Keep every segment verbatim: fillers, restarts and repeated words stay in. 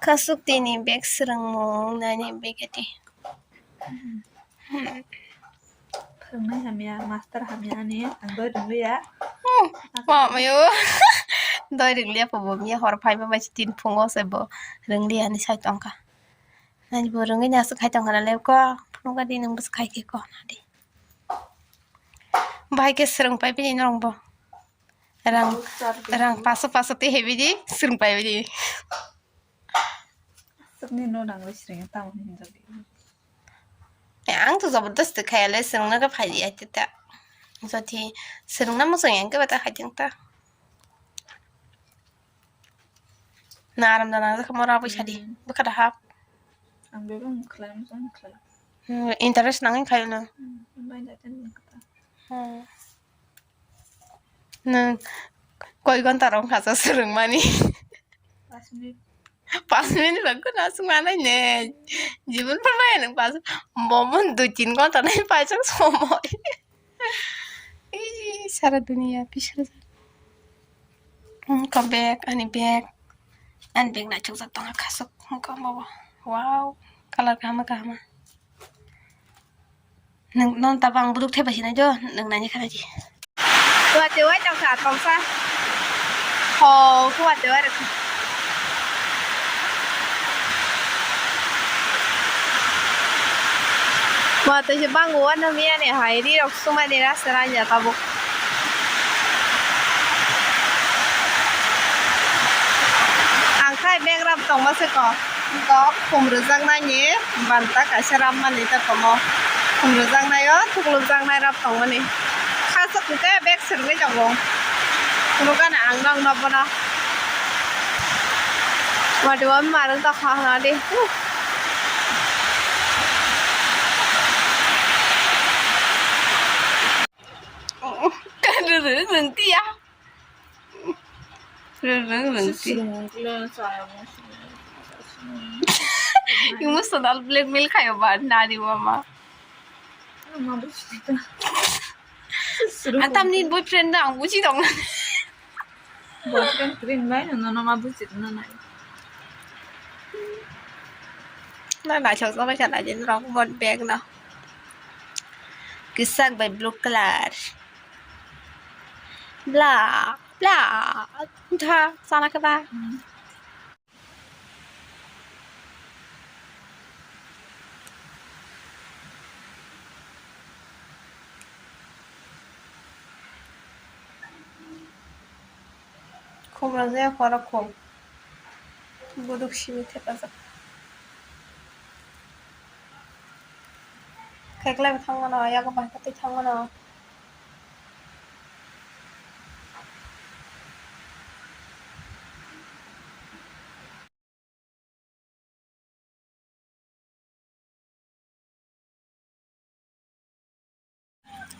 Kasuk tini bag swrwngmung nani bag ati. Phwrwngnai hamya, master hamya ani, ang doi rwngliya. Hmm, mamayo. Doi rwngliya po bo miya hor phai ba bai tin phungo se bo rwngliya ani sai tongkha. Nani bo rwngwi ni aswk khai tongkha na le ko, phunukha di nwng bwswk khai khe ko na di. Bahai khe swrwng pai bini norok bo. Rang, rang paso paso tei hebi di, swrwng pai bini. Aswkni no rang bai swrwng tamo hinjak di. Eh, ang to jabardasti khaya le swrwngna khe phai di aiteta. Jodi swrwngna muchung yang khe bata khai tong ta. Na aram da nang jakha mora bai sadi. Hmm. Bwkha da hap. Ang bebak khlai muchung khlai. Hmm, interest nangwi khayo no. Hmm, bai da ten kata. Hmm. Nwng koi ghonta rok khasa swrwngmani? Pas minute. Pas minute rok kheno aswk manai ne. Jibon phano maya nwng pas, bomo dui tin ghonta nai paijak somoi. Ih, sara duniya bisar. Hmm, ko bag, ani bag. Ani bag naithok jak tongkha khasuk, hmm, ko bobo. Wow, color kaham kaham. Nwng, nwng tabang buduk thai bai sinai do, nwng nani khana di. Kuwate wai tongkha, tongsa. Ho, kuwate wai rwkha. Kuwate se bango wano miyani hai, ri rok sumani rasta ranja tabuk. Ang khai bag rap tongma se ko. Tok khum rwjaknai ni banta kaisa rammani ta tomo. Khum rwjaknai o thuklupjaknai rap tongmani. Khasok hwnkhe bag swrwngwi tongo. Phunukgana ang nokno bono. Watwi o marwng tokha hwnadi. Rwrwng tiya. Rwrwng rwng ti. Emotional blackmail khayo ba nani mama. Ang tamni boyfriend no ang buji tong. Boyfriend cream bai no no ma buji no nai. Na na chok chok sa na jin rok mon bag no. Kisak bai blue color. Bla, bla, wngkha, sana khe ba? Khum rwjaya khoro khum. Buduk simi thepajak. Kheklai bo thangmano, yago bahai khe twi thangmano.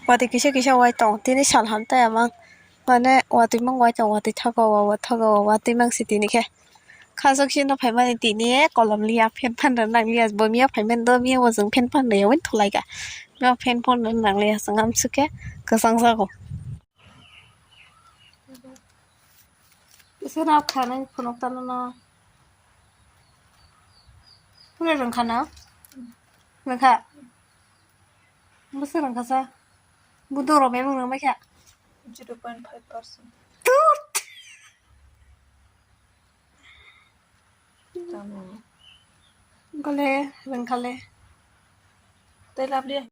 Watwi kisa kisa wai tong, tini sal ham taya mang, mane watwi mang wai tong, watwi thago o, watwi mang si tini khe. Khasok sino phaimani tini kolom liya, fan phan rwna nang liya, bo miya phaimani do, miya bo chwng fan phan rwya wng thulaika. Miya fan phan rwna nang liya, chwng amsuk khe kwchang jago. Kisa rap kha nang phunuk tano no. Pura rwng kha na? Rwng kha? Bwswk rwng kha sa? Buduk rok bebak rwng bai kha? Zero point five percent. Tut! Tamo. Gole rwng kha le. Tei lab liya.